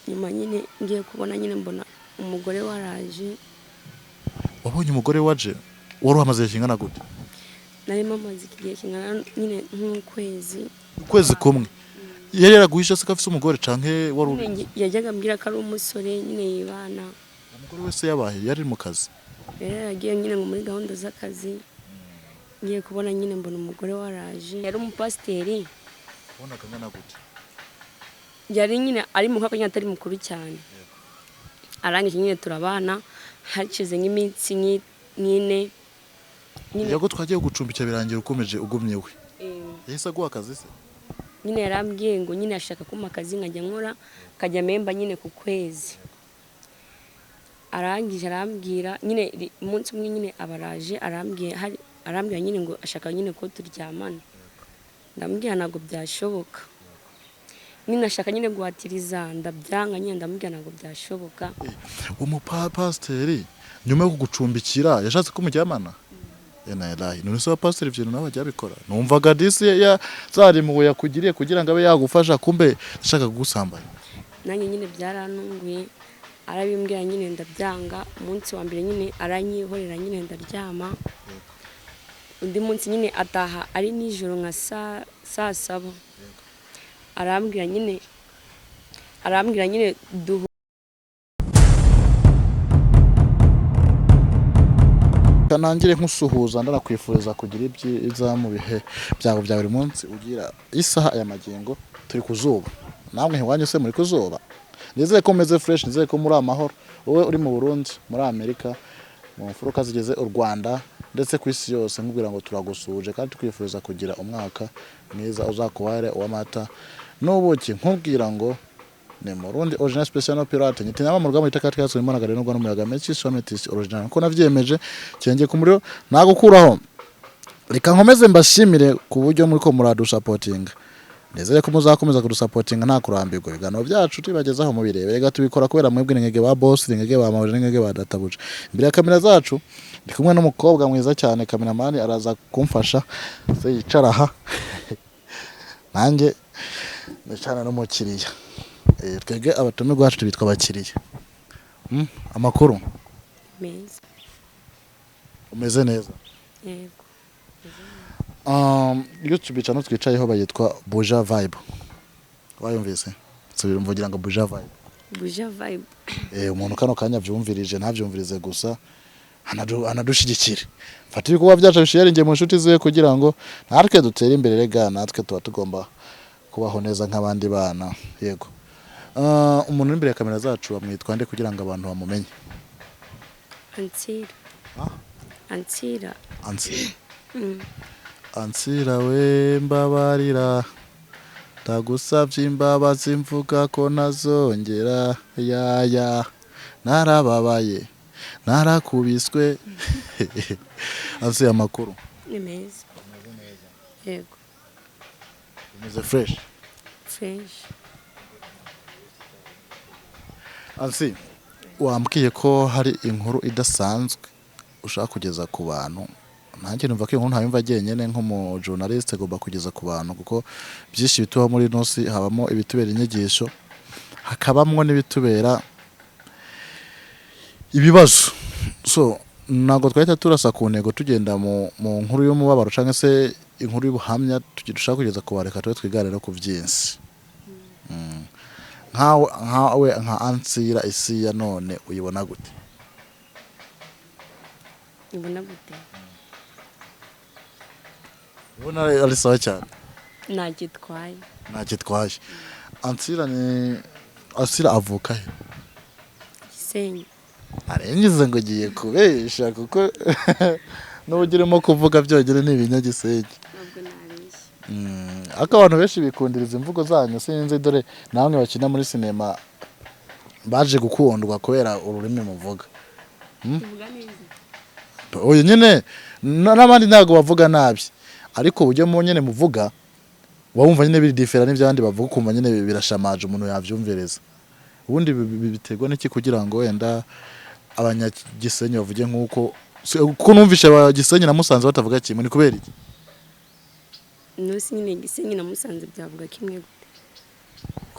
Nyuma nyine ngiye kubona nyine mbona umugore waraje. Wabonye umugore waje wari uhamaze igihe kingana gute? Narimo amaze igihe kingana nyine nk'ukwezi. Ukwezi kumwe. Yari yaraguhishe se ko afise umugore canke wari Nyine ubizi? Yajyaga ambwira ko ari umusore nyine yibana. Umugore wese yabahe yari mu kazi? Yari yaragiye nyine ngo muri gahunda z'akazi. Ngiye kubona nyine mbona umugore waraje, yari umupasiteri. Wabonaga angana gute? Yari nyine ari mukuru ariko nyine atari mukuru cyane. Arangije nyine turabana, hashize nk'iminsi nk'ine nyine. Yago twagiye gucumbikira birangira ukomeje ugumye we. Yahise aguha akazi se? Nyine yarambwiye ngo nyine ashaka kumpa akazi nkajya nkora, nkajya mpemba nyine ku kwezi. Arangije arambwira nyine umunsi umwe nyine abaraje arambwiye arambwira nyine ngo ashaka nyine ko turyamana. Ndamubwira ntabwo byashoboka. Nyine ashaka nyine guhatiriza, ndabyanga nyine, ndamubwira ntabwo byashoboka. Umupasiteri nyuma yo kugucumbikira yashatse ko muryamana? Ena none se abapasiteri ivyo bintu nabo bajya babikora? Numvaga disi ya zarimpuhwe yakugiriye kugira ngo abe yagufasha, kumbe yashaka kugusambanya. Nanjye nyine byarantunguye, arabimbwira nyine ndabyanga. Umunsi wa mbere nyine aranyihorera nyine ndaryama. Undi munsi nyine ataha ari nijoro nka saa saba, arambwira nyine duhu. Nangire nkusuhuza, ndanakwifuriza kugira ibyiza mu bihe byawe bya buri munsi. Ugira isaha ya magingo turi ku zuba, namwe iwanyu se muri ku zuba? Nizere ko mumeze fresh, nizere ko muri amahoro. Wowe uri mu Burundi, muri Amerika, mu mfuruka zigeze u Rwanda ndetse ku isi yose, nkubwira ngo turagusuhuje kandi twifuriza kugira umwaka mwiza uzakubare uw'amata n'ubuki. Nkubwira ngo ni Murundi original special no pirate nyitinyama mu rugamba itaka twatsi imana gare n'ubwo n'umuyaga menshi sometis original ko navyemeje cyenge ku muriro nagukuraho. Reka nkomeze mbashimire ku buryo muri ko muradusapotinga. Nizere ko muzakomeza kudusapotinga nta kurambirwa. Ibiganiro byacu tubibagezaho mubirebe, reka tubikora kubera mwebwe, ni mwebwe ba boss, ni mwebwe ba mabuja, ni mwebwe ba databuja. Imbere ya kamera zacu ndi kumwe n'umukobwa mwiza cyane, kameramani araza kumfasha se yicara aha nanjye nicarana n'umukiriya. Twebwe abatumirwa bacu tubitwa abakiriya. Amakuru? Meza. Umeze neza? Yego. YouTube channel twicayeho bayitwa Buja Vibe, wayumvise? Subira mvugira ngo Buja Vibe. Buja Vibe. Umuntu kano kanya avyumvirije ntavyumvirize gusa, anadushigikire. Fata ibikorwa byacu bisharinge mu nshuti ziwe kugira ngo natwe dutere imbere. Rega natwe tuba tugomba kubaho neza nk'abandi bana. Yego. Umuntu uri imbere ya kamera zacu bamwitwa nde kugira ngo abantu bamumenye? Ansira. Ansira. Ansira. Ansira we, mbabarira, ndagusavye imbabazi, mvuga ko ntazongera. Yaya, narababaye, narakubiswe. Ansira, amakuru? Ni meza, yego. Umeze fresh? Fresh. Ansi, wambwiye ko hari inkuru idasanzwe ushaka kugeza ku bantu. Nanjye numva ko inkuru ntayumva jyenyine, nk'umu journaliste agomba kugeza ku bantu, kuko byinshi bituba muri ino si habamo ibitubera inyigisho, hakabamwo n'ibitubera ibibazo. So ntabwo twahita turasa ku ntego tugenda mu nkuru y'umubabaro cyangwa se inkuru y'ubuhamya dushaka kugeza ku bantu. Reka tube twiganira ku byinshi. Nkawe nka Ansira, isi ya none uyibona gute? Ubona gute? Ubona ari sawa cyane? Ntacyo itwaye. Ntacyo itwaye. Ansira ni Ansira avuka he? Gisenyi. Arengize ngo ugiye kubesha, kuko n'uburyo urimo kuvuga byonyine ni ibinyagisenyi. Ntabwo nabeshya. Ariko abantu benshi bikundiriza imvugo zanyu, sinzi, dore namwe bakina muri sinema baje gukundwa kubera ururimi muvuga. Tuvuga neza. Oya nyine n'abandi ntabwo bavuga nabi, ariko uburyo mu nyine muvuga wumva nyine biri different n'iby'abandi bavuga, ukumva nyine birashamaje umuntu yavyumvereza. Ubundi biterwa n'iki kugira ngo wenda abanyagisenyi bavuge nk'uko kuko numvishe abanyagisenyi na Musanze batavuga kimwe, ni kubera iki? Nusi nyine Gisenyi na Musanze byavuga kimwe gute?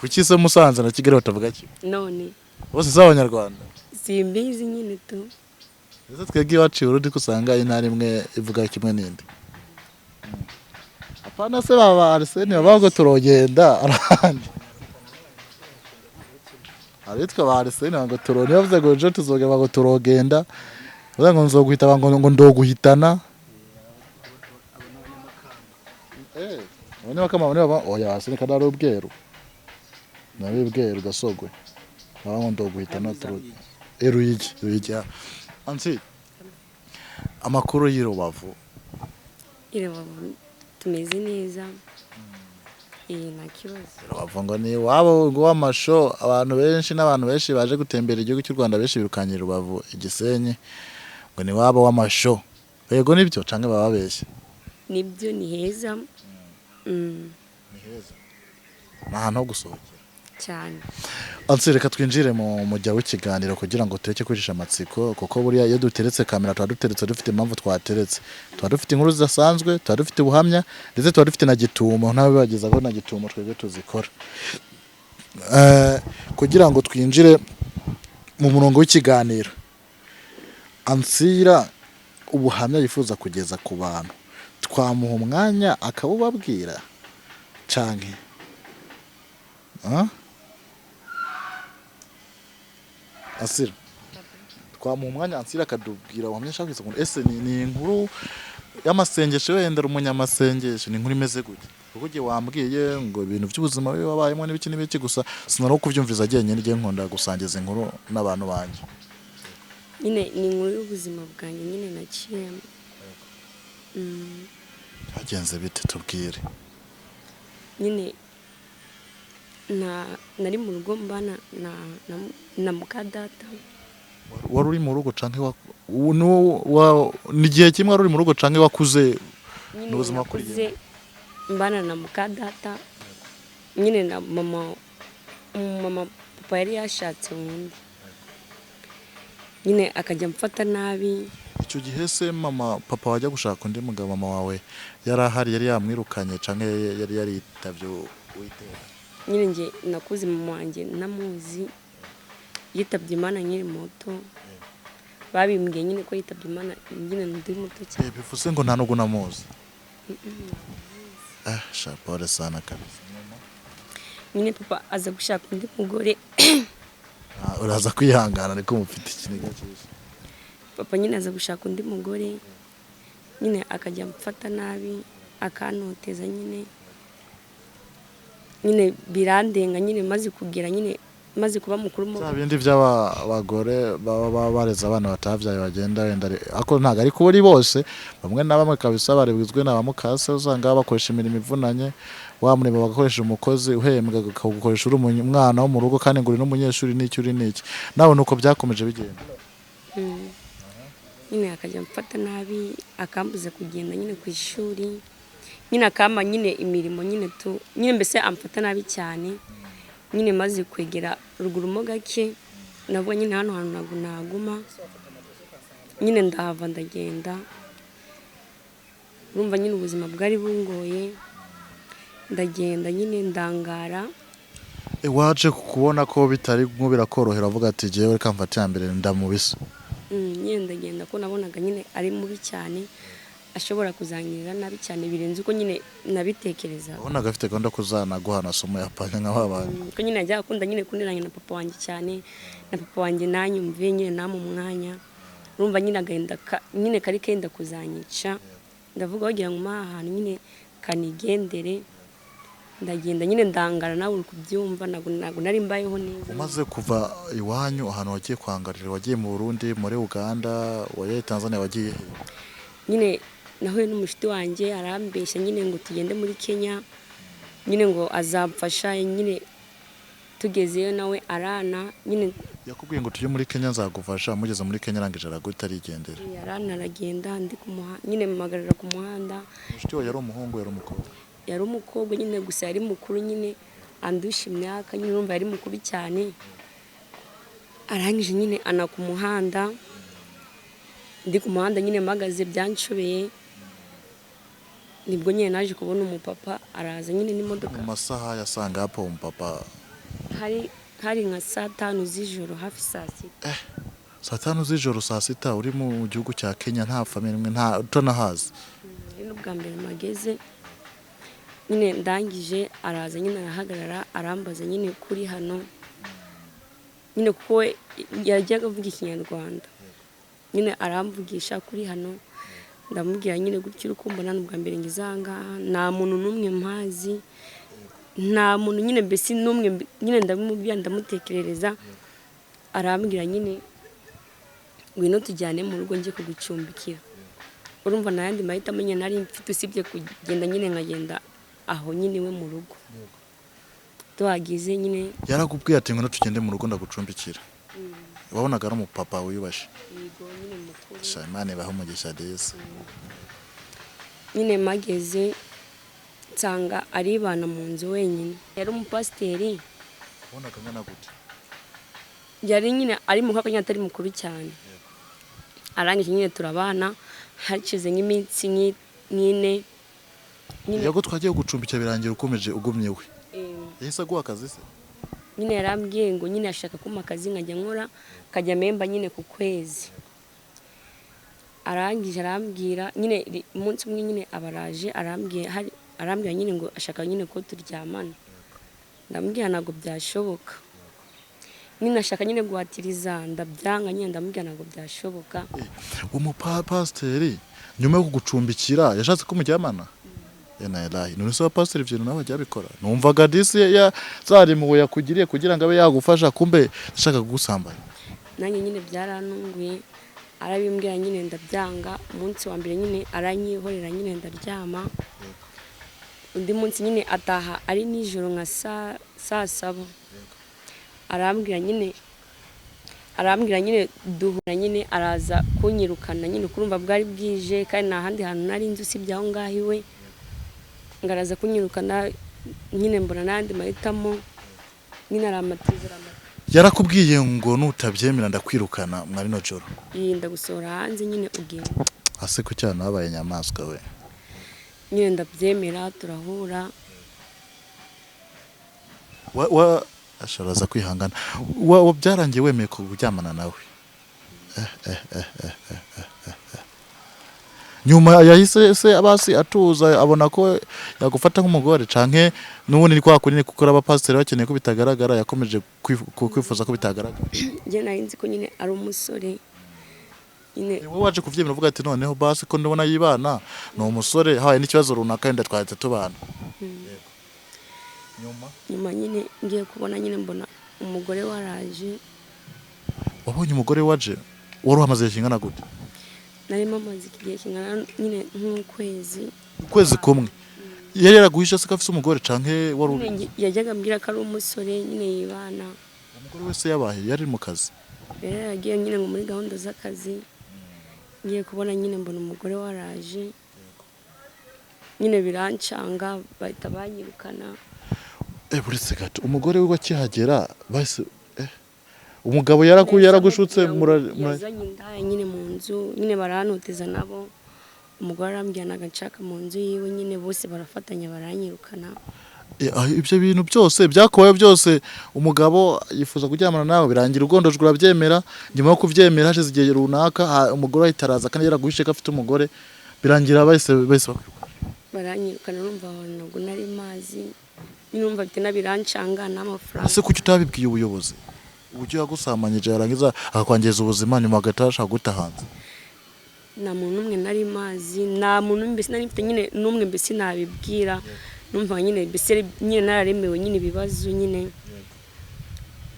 Kuki se Musanze na Kigali batavuga kimwe? None Bose si Abanyarwanda? Simbizi nyine tu. Ese twebwe iwacu i Burundi ko usanga intara imwe ivuga kimwe n'indi? Apana se baba Arsene baba ngo turogenda arahandi. Abitwa ba Arsene ngo turone bavuze ngo ejo tuzogenda ngo turogenda, bavuze ngo nzoguhita ngo ndoguhitana. Abanyamakamba nibo baba oya Arsene kandi ari ubweru. Nawe ubweru gasogwe. Baba ngo ndoguhitana turo. Ruyigi, Ruyigi. Ansi amakuru y'i Rubavu. I Rubavu tumeze neza. Nta kibazo. Rubavu ngo ni iwabo ngo w'amasho, abantu benshi n'abantu benshi baje gutembera igihugu cy'u Rwanda benshi birukanye Rubavu Igisenyi ngo ni iwabo w'amasho. Yego nibyo canke baba babeshye? Nibyo, ni heza. Ni heza. Ni ahantu ho gusohokera. Cyane. Ansi reka twinjire mu mujya w'ikiganiro kugira ngo tureke kwicisha amatsiko, kuko buriya iyo duteretse kamera tuba duteretse dufite impamvu twateretse. Tuba dufite inkuru zidasanzwe, tuba dufite ubuhamya, ndetse tuba dufite na gitumo, ntabibagezaho na gitumo twebwe tuzikora. Kugira ngo twinjire mu murongo w'ikiganiro, Ansira ubuhamya yifuza kugeza ku bantu, twamuha umwanya akabubabwira canke? Ansira twamuha umwanya Ansira akadubwira ubuhamya ashaka kugeza ku bantu. Ese ni inkuru y'amasengesho, wenda ari umunyamasengesho, ni inkuru imeze gutya? Kuko igihe wambwiye ngo ibintu by'ubuzima bibi wabayemo n'ibiki n'ibiki, gusa sinari kubyumviza jyenyine, igihe nkunda gusangiza inkuru n'abantu banjye. Nyine ni inkuru y'ubuzima bwanjye nyine naciyemo. Byagenze bite tubwire? Nyine nari mu rugo mbana na mukadata. Wari uri mu rugo canke ni igihe kimwe wari uri mu rugo canke wakuze? Nyine N'ubuzima nakuze wakuriyemo? mbana na mukadata nyine na mama, mama papa yari yashatse undi nyine akajya amfata nabi. Icyo gihe se mama papa wajya gushaka undi mugabo, mama wawe yari ahari, yari yamwirukanye canke yari yaritavye Uwiteka? Nyine njye nakuze mama wanjye namuzi, yitabye Imana nkiri muto, babimbwiye nyine ko yitabye Imana nyine ndi muto cyane. Bivuze ngo nta nubwo unamuzi? Pole sana kabisa. Nyine papa aza gushaka undi mugore. Uraza kwihangana ariko mufite ikiniga cyinshi. Papa nyine aza gushaka undi mugore nyine akajya amfata nabi, akantoteza nyine, nyine birandenga nyine maze kugira nyine maze kuba mukuru mu Bya bindi by'abagore baba bareze abana batavyaye bagenda wenda ariko ntabwo ari kuri bose, bamwe na bamwe kabisa barebwizwe na ba mukase, usanga bakoresha imirimo ivunanye, wa murimo bagakoresha umukozi uhembwa akawukoresha uri umwana wo mu rugo kandi ngo uri n'umunyeshuri n'icyo uri n'iki. Nawe nuko byakomeje bigenda. Nyine akajya amfata nabi, akambuza kugenda nyine ku ishuri, nyine akampa nyine imirimo nyine tu nyine mbese amfata nabi cyane. Nyine maze kwegera ruguru mo gake, nabwo nyine hano hantu ntabwo naguma, nyine ndahava ndagenda. Urumva nyine ubuzima bwari bungoye, ndagenda nyine ndangara. Waje kubona ko bitari nko birakorohera, avuga ati jewe reka mfate iya mbere ndamubisa. Nyine ndagenda ko nabonaga nyine ari mubi cyane, ashobora kuzangirira nabi cyane birenze uko nyine nabitekerezaga. Wabonaga afite gahunda ko uzanaguhana somo ya panya nka babandi. Ko nyine yajyaga akunda nyine kunteranya na papa wanjye cyane, na papa wanjye nanyumve nyine nampa umwanya. Urumva nyine agahinda nyine kari kenda kuzanyica, ndavuga wagira ngo mpa ahantu nyine kanigendere. Ndagenda nyine ndangara, nawe uri kubyumva, ntabwo nari mbayeho neza. Umaze kuva iwanyu ahantu wagiye kwangarira, wagiye mu Burundi, muri Uganda, wagiye Tanzania, wagiye he? Nyine nahuye n'umushuti wanjye arambeshya nyine ngo tugende muri Kenya, nyine ngo azamfasha, nyine tugezeyo nawe arana nyine. Yakubwiye ngo tujye muri Kenya nzagufasha, mugeze muri Kenya arangije araguta arigendera. Yarana aragenda, ndi kumuha nyine mpagarara ku muhanda. Umushuti wawe yari umuhungu, yari umukobwa? Yari umukobwa nyine, gusa yari mukuru nyine, andusha imyaka nyine, urumva yari mukuru cyane. Arangije nyine ana ku muhanda, ndi ku muhanda nyine mpagaze byanshobeye. Nibwo nyine naje kubona umupapa araza nyine n'imodoka. Mu masaha yasanga hapo umupapa Hari nka saa 5 z'ijoro, hafi saa 6. Saa 5 z'ijoro, saa 6, uri mu gihugu cya Kenya, nta famille imwe, nta utanahazi. Ari n'ubwa mbere mageze nyine. Ndangije araza nyine, arahagarara, arambaza nyine kuri hano nyine, kuko we yajyaga avuga Ikinyarwanda nyine, aramvugisha kuri hano. Ndamubwira nyine gutyo uri kumbona, ni ubwa mbere ngeze aha ngaha, nta muntu n'umwe mpazi, nta muntu nyine mbese n'umwe nyine. Ndabimubwira, ndamutekerereza. Arambwira nyine: "Ngwino tujyane mu rugo njye kugucumbikira." Urumva nta yandi mahitamo nyine nari mfite usibye kugenda nyine, nkagenda aho nyine iwe mu rugo. Tuhageze nyine, Yarakubwiye ati: "Ngwino tugende mu rugo ndagucumbikira." Wabonaga ari umupapa wiyubashye? Yego nyine, mukuru. Sha, Imana ibahe umugisha desi. Nyine mageze nsanga aribana mu nzu wenyine, yari umupasiteri. Wabonaga angana gute? Yari nyine ari mukuru, nyine atari mukuru cyane. Arangije nyine turabana, hashize nk'iminsi nk'ine nyine. Yago twagiye gucumbikira, birangira ukomeje ugumye we? Yahise aguha akazi se? Nyine yarambwiye ngo nyine ashaka kumpa akazi nkajya nkora, kajya memba nyine ku kwezi. Arangije arambwira nyine, umunsi umwe nyine abaraje, arambwiye arambwira nyine ngo ashaka nyine ko turyamana. Ndamubwira ntabwo byashoboka nyine. Ashaka nyine guhatiriza, ndabyanga nyine, ndamubwira ntabwo byashoboka. Umupasiteri nyuma yo kugucumbikira yashatse ko muryamana? Enalahi, none se abapasiteri ibyo bintu nabo bajya babikora? Numvaga disi ya zarimpuhwe yakugiriye kugira ngo abe yagufasha, kumbe yashakaga kugusambanya. Nanjye nyine byarantunguye. Arabimbwira nyine, ndabyanga. Umunsi wa mbere nyine aranyihorera nyine, ndaryama. Undi munsi nyine ataha ari nijoro nka saa 7, arambwira nyine duhura nyine, araza kunyirukana nyine. Kurumva bwari bwije kandi nta handi hantu nari nzi usibye aho ngaho iwe, ngo araza kunyirukana nyine. Mbona n'andi mahitamo nyine, aramatiza, aramatiza. Yarakubwiye ngo: "Nutabyemera ndakwirukana mwari no joro." Yirinda gusohora hanze nyine, ugenda. Ase ku cyana habaye inyamaswa we. Nyine ndabyemera, turahura. Wa asharaza kwihangana, wa byarangiye wemeye kuryamana nawe. Eh. Nyuma yahise se abasi atuza, abona ko yagufata nk'umugore, canke n'ubundi ni kwa kundi kuko abapasiteri bakeneye ko bitagaragara, yakomeje kwifuza ko bitagaragara? Njye nari nzi ko nyine ari umusore nyine. Wowe waje kuvyemera uvuga ati: "Noneho basi ko ndabona yibana ni umusore, habaye n'ikibazo runaka wenda twahita tubana." Yego. Nyuma? Nyuma nyine ngiye kubona nyine, mbona umugore waraje. Wabonye umugore waje? Wari uhamaze igihe kingana gute? Narimo amaze igihe kingana nyine nk'ukwezi. Ukwezi kumwe. Yari yaraguhishe se ko afise umugore, canke wari Nyine yajyaga ambwira ko ari umusore nyine yibana. Umugore wese yabahe? Yari mu kazi? Rero yagiye nyine ngo muri gahunda z'akazi. Ngiye kubona nyine, mbona umugore waraje nyine, birancanga, bahita banyirukana. Buretse gato, umugore we akihagera bahise umugabo yaragushutse Yazanye indaya nyine mu nzu nyine, baranoteza nabo. Umugore arambwira ntabwo nshaka mu nzu yiwe nyine, bose barafatanya baranyirukana. Ibyo bintu byose byakubayeho byose, umugabo yifuza kuryamana nawe, birangira ugondojwe urabyemera. Nyuma yo kubyemera hashize igihe runaka, umugore ahita araza kandi yaraguhishe ko afite umugore, birangira bahise bakwirukana. Baranyirukana. Urumva aho hantu ntabwo nari mazi nyine, urumva bite birancanga n'amafaranga. Ese kuki utabibwiye ubuyobozi uburyo yagusamanyije, yarangiza akakwangiza ubuzima, nyuma agahita ashaka guta hanze? Nta muntu n'umwe nari mazi, nta muntu mbese nari mfite nyine n'umwe mbese nabibwira. Numva nyine mbese nyine nararemewe nyine ibibazo nyine,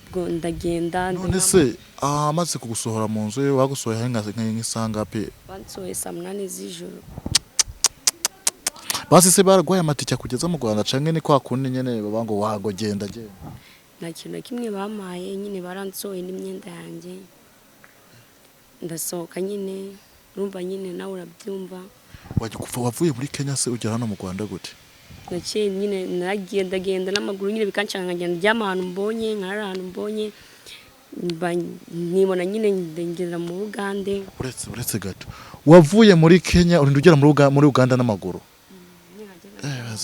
ubwo ndagenda. None se amaze kugusohora mu nzu ye, bagusohoye hari nk'isangapi? Bansohoye saa 8 z'ijoro. Basi se baraguhaye amatike akugeza mu Rwanda, canke ni kwa kundi nyene baba ngo wago genda genda? Nta kintu na kimwe bampaye nyine, baransohoye n'imyenda yanjye, ndasohoka nyine. Urumva nyine nawe urabyumva. Wajya kuva wavuye muri Kenya se ugera hano mu Rwanda gute? Naciye nyine, naragiye, ndagenda n'amaguru nyine, bikancanga, nkagenda ndyama ahantu mbonye, nkarara ahantu mbonye, nibona nyine ngera mu Bugande. Uretse gato, wavuye muri Kenya urinda ugera muri Uganda n'amaguru?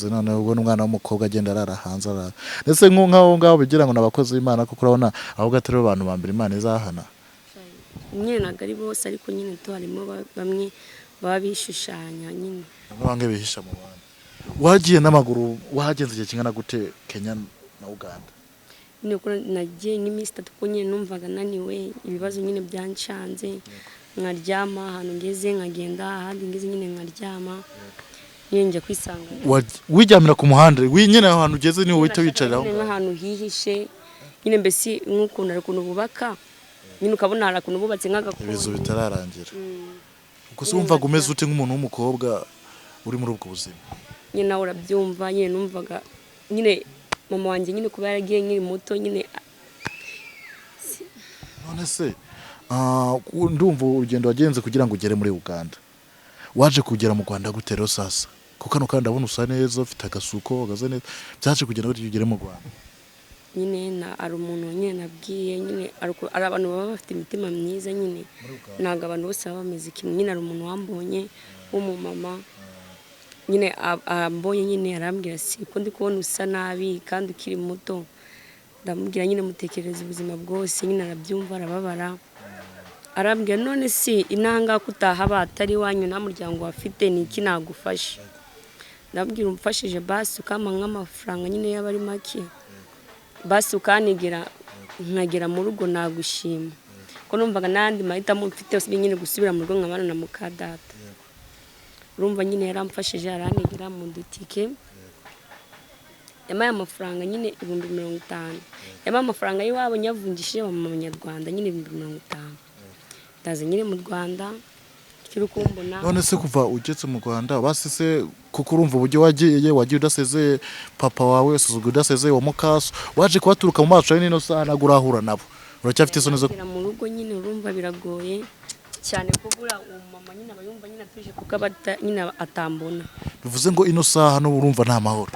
None ubwo n'umwana w'umukobwa agenda arara hanze arara, ndetse nk'aho ngaho bigira ngo ni abakozi b'Imana, kuko urabona ahubwo atari bo bantu ba mbere Imana izahana. Nyine ntabwo ari bose, ariko nyine tu harimo bamwe baba bishushanya nyine. Bamwe bihisha mu bantu. Wagiye n'amaguru, wahagenze igihe kingana gute Kenya na Uganda? Nyine ko nagiye nk'iminsi 3, kuko nyine numvaga naniwe, ibibazo nyine byanshanze, nkaryama ahantu ngeze, nkagenda ahandi ngeze nyine nkaryama, nyine njya kwisanga. Wiryamira ku muhanda, nyine aho hantu ugeze niho uhita wicarira aho nyine ngaho. Nk'ahantu hihishe nyine, mbese nk'ukuntu hari ukuntu bubaka nyine, ukabona hari ukuntu bubatse nk'agakoni. Ibizu bitararangira. Ubwo se wumvaga umeze ute nk'umuntu w'umukobwa uri muri ubwo buzima? Nyine nawe urabyumva, nyine numvaga nyine mama wanjye nyine kuba yaragiye nkiri muto nyine. None se ndumva urugendo wagenze kugira ngo ugere muri Uganda, waje kugera mu Rwanda gute rero sasa? Kuko hano kandi ndabona usa neza, ufite agasuko, uhagaze neza. Byaje kugenda gute ugere mu Rwanda? Nyine na ari umuntu nyine nabwiye nyine, ari abantu baba bafite imitima myiza nyine, ntabwo abantu bose baba bameze kimwe. Nyine hari umuntu wambonye w'umumama nyine, ambonye nyine arambwira, si ko ndi kubona usa nabi kandi ukiri muto? Ndamubwira nyine, mutekereza ubuzima bwose nyine, arabyumva, arababara, arambwira, none si inanga ko utahaba atari iwanyu, nta muryango wafite, ni iki nagufasha? Ndamubwira, umfashije basi ukampa nk'amafaranga nyine yaba ari make, basi ukanigera nkagera mu rugo nagushima, ko numvaga n'andi mahitamo mfite usibye nyine gusubira mu rugo nkabana na muka data. Urumva nyine yaramfashije, aranigera mu dutike, yampaye amafaranga nyine 50,000, yampaye amafaranga y'iwabo nyavungishije mu manyarwanda nyine 50,000, ndaza nyine mu Rwanda kiri kumbona. None se kuva ugeze mu Rwanda basi se, kuko urumva uburyo wagiye udasezeye papa wawe, usuzuguye udasezeye wa mukaso, waje kubaturuka mu maso yawe, n'ino saha ntabwo urahura nabo, uracyafite isoni zo kugera mu rugo nyine, urumva biragoye cyane ko buriya uwo mama nyine aba yumva nyine atuje, kuko aba nyine atambona. Bivuze ngo ino saha n'ubu urumva nta mahoro?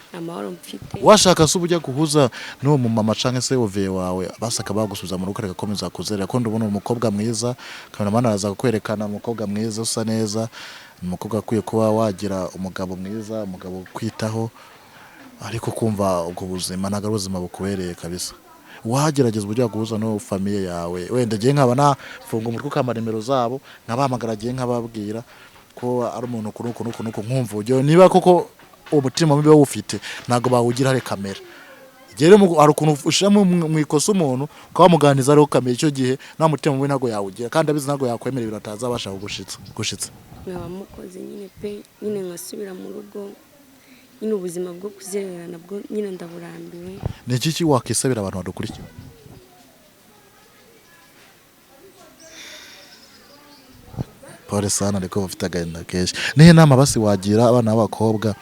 Nta mahoro mfite. Washaka se ubujya guhuza n'uwo mumama canke se oviye wawe, basaka bagusubiza mu rugo agakomeza kuzerera, ko ndubona umukobwa mwiza, cameraman araza kukwerekana umukobwa mwiza usa neza, umukobwa akwiye kuba wagira umugabo mwiza, umugabo ukwitaho, ariko kumva ubwo buzima ntabwo ari ubuzima bukubereye kabisa. Wagerageza uburyo waguhuza n'uwo famille yawe, wenda ngiye nkaba nafunga umutwe ukampa nimero zabo, nkabahamagara, ngiye nkababwira ko ari umuntu uku n'uku n'uku n'uku, nkumva uburyo niba koko umutima mubi bawufite ntabwo bawugira hari kamera. Igihe rero hari ukuntu ushyira mu ikosa umuntu ukabamuganiza ariho kamera, icyo gihe nta mutima mubi ntabwo yawugira, kandi abizi ntabwo yakwemera ibintu atazabasha gushitsa. Nkaba mukoze nyine pe, nyine nkasubira mu rugo nyine, ubuzima bwo kuzerera nabwo nyine ndaburambiwe. Ni iki wakisabira abantu badukurikira? Pole sana, ariko bafite agahinda kenshi. Nihe nama basi wagira abana b'abakobwa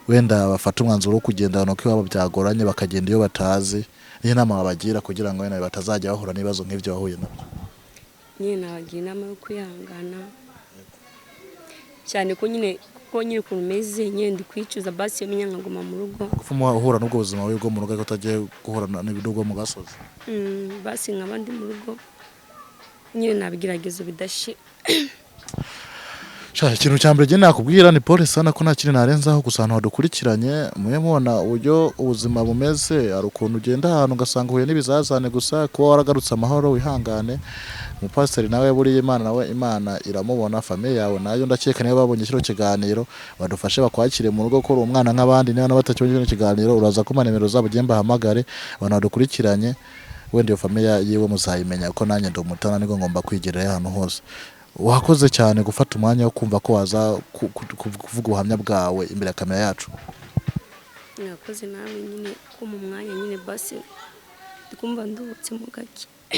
wenda bafata umwanzuro wo kugenda ahantu ko iwabo byagoranye, bakagenda iyo batazi? Nihe nama wabagira kugira ngo wenda batazajya bahura n'ibibazo nk'ibyo wahuye nabyo? Nyine nabagira inama yo kwihangana cyane, ko nyine kuko nyine ukuntu umeze nyine ndi kwicuza, basi iyo menya nkaguma mu rugo. Gupfa uhura n'ubwo buzima bubi bwo mu rugo ariko utagiye guhura n'ubwo mu gasozi. Basi nkaba ndi mu rugo nyine nabigeragezo bidashira. Sha, ikintu cya mbere nakubwira ni pole sana, ko nta kintu narenzaho, gusa ahantu hadukurikiranye mube mubona uburyo ubuzima bumeze, hari ukuntu ugenda ahantu ugasanga uhuye n'ibizazane, gusa kuba waragarutse amahoro wihangane. Umupasiteri nawe buriya Imana nawe Imana iramubona, famille yawe nayo ndakeka niba babonye kino kiganiro badufashe bakwakire mu rugo ko uri umwana nk'abandi. Niba nabo batakibonye kino kiganiro uraza kumpa nimero zabo ugende mbahamagare, abantu badukurikiranye wenda iyo famille yiwe muzayimenya, kuko nanjye ndi umutana nibwo ngomba kwigererayo ahantu hose. Wakoze cyane gufata umwanya wo kumva ko waza kuvuga ubuhamya bwawe imbere ya kamera yacu. Mwakoze nawe nyine ko mu mwanya nyine basi ndikumva nduhutse mu gake.